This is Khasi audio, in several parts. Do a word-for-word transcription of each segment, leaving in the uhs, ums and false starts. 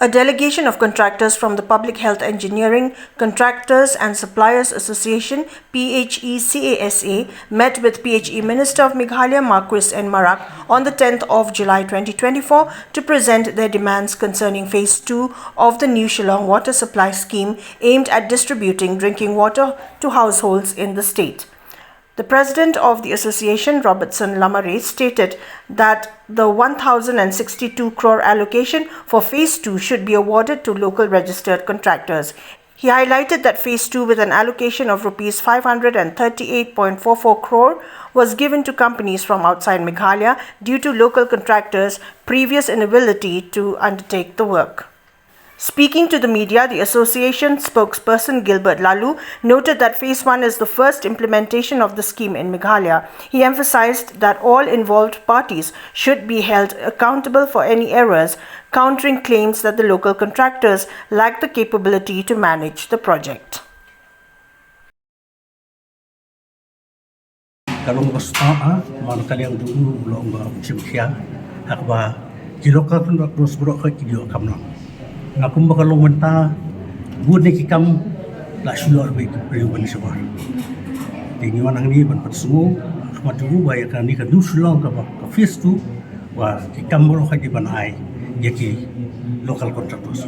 A delegation of contractors from the Public Health Engineering Contractors and Suppliers Association, P H E C A S A, met with P H E Minister of Meghalaya Marcuise N Marak on the tenth of July twenty twenty-four to present their demands concerning phase two of the new Shillong water supply scheme aimed at distributing drinking water to households in the state. The president of the association, Robertson Lamare, stated that the one thousand sixty-two crore allocation for phase two should be awarded to local registered contractors. He highlighted that phase two, with an allocation of rupees five hundred thirty-eight point four four crore, was given to companies from outside Meghalaya due to local contractors' previous inability to undertake the work. Speaking to the media, the association spokesperson Gilbert Lalu noted that phase one is the first implementation of the scheme in Meghalaya. He emphasized that all involved parties should be held accountable for any errors, countering claims that the local contractors lack the capability to manage the project. Ka long ba start ha, man ka liang du u long ba um chim khia. Hak ba ki local contractors bro ka ki dio kam long. Nga kum ba ka long mynta bun ne ki kam la shu yor ba ki priu ban shuwa. Te ngi wan hangne ban pat sngew hak ma du ba ïa kane ka new Shillong kaba ka phase two ba ki kam bro ka ki ban ai ïa ki local contractors.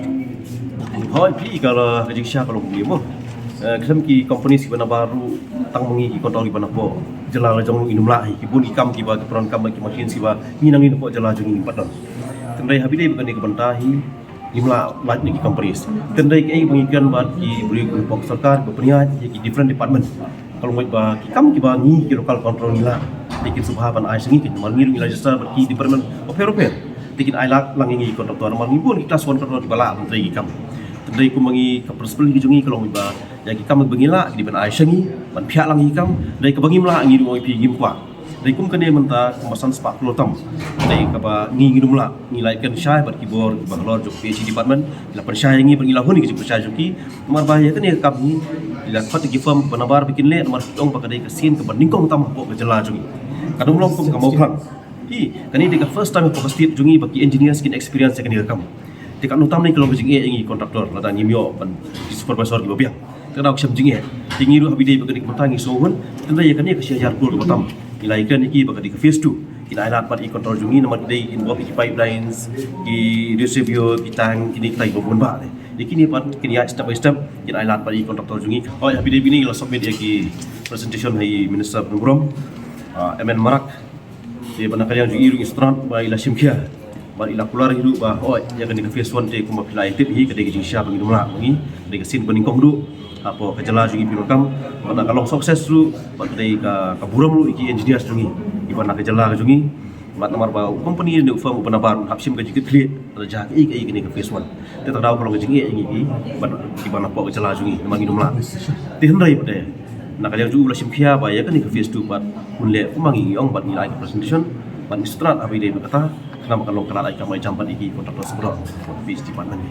Hoi phi ka la ka jingshisha ka long kumne mo. Khlem ki companies kiba na baroh tang ma ngi ki contractor kiba na pdeng jylla la jong ngi ym lah hi, ki bun ki kam kiba ki pynrem kam ki machines kiba ngi na ngi na pdeng jylla jong ngi pat don. Tynrai ha phi dei ba kane ka bynta hi ngim lah lait na ki companies. Tynrai kaei ba ngi kren bad ki briew kiba na pdeng sorkar kiba pynïaid ïa ki different department. Ka long ba ki kam kiba ngi ki local contractor ngi lah, te kin sngewbha ban ai sha ngi, kin namar ngi ruh ngi register bad ki department bapher bapher. Te kin ai lad lang ïa ngi ki contractor namar ngi bun ki class one contractor kiba lah ban trei ki kam. Tynrai kum ma ngi ka principle ngi jong ngi ka long ba ïa ki kam ba ngi lah ki dei ban ai sha ngi ban phiah lang ïa ki kam. Dei kaba ngim lah ngi ruh ngi phi ngim kwah. Dei kum kane mynta kumba san spah klur tam. Dei kaba ngi ngim lah, ngi la ïakren shai bad ki bor kiba halor jong P H E department, ki la pynshai ïa ngi bad ngi la hun ïa ki jingpynshai jong ki. Namar ba ïa kane ka kam hi ki la khot ïa ki firm ba nabar ba kin leh namar ki ong ba ka dei ka sien kaba nyngkong tam hapoh ka jylla jong ngi. Ka dang long kum ka Mawphlang. Hi, kane dei ka first time hapoh ka state jong ngi ba ki engineers kin experience ïa kane ka kam. Te katno tam ne ka long ka jingeh ïa ngi contractor lada ngim ïoh ban ki supervisor kiba biang. Te ka dei ka shem jingeh. Te ngi ruh ha phi dei ba kane ka bynta ngi sngewhun. Tynrai ïa kane ka shi hajar klur kaba tam, ngi la ïakren ïa ki ba ka dei ka phase two. Kin ai lad bad ïa ki contractor jong ngi namar ki dei involve ïa ki pipelines, ki reservoir, ki tank, kine kitai kiba bun bah. Ïa kine pat kin ïaid step by step, kin ai lad bad ïa ki contractor jong ngi. Hoi ha phi dei ba ngi la submit ïa ki presentation ha i Minister ba burom, ah, M N Marak. Te ba na ka liang jong i ruh ngi sngewthuh ba i la shim khia bad i la kular hi ruh ba hoi ïa kane ka phase one te kumba phi la ïatip hi ka dei ka jingshisha ba ngim lah ma ngi, ka dei ka sien ba nyngkong ruh hapoh ka jylla jong ngi phi ruh kam. Bad na ka long success ruh bad ka dei ka, ka burom ruh ïa ki engineers jong ngi kiba na ka jylla ka jong ngi. Bad namar ba u company ne u firm uba nabar un hap shim ka jingkitkhlieh lada jia kaei kaei kane ka phase one. Te ta ka daw ka long ka jingeh ïa ngi ki bad kiba na pdeng ka jylla jong ngi namar ngim lah. Te hynrei pat te na ka liang jong u la shim khia ba ïa kane ka phase two pat un leh kumba ngi ong bad ngi la ai ka presentation bad ngi sngewthuh ha phi dei ba kata khnang ba kan long ka lad ai kam ai jam bad ïa ki contractor sa baroh. Phase two pat nang.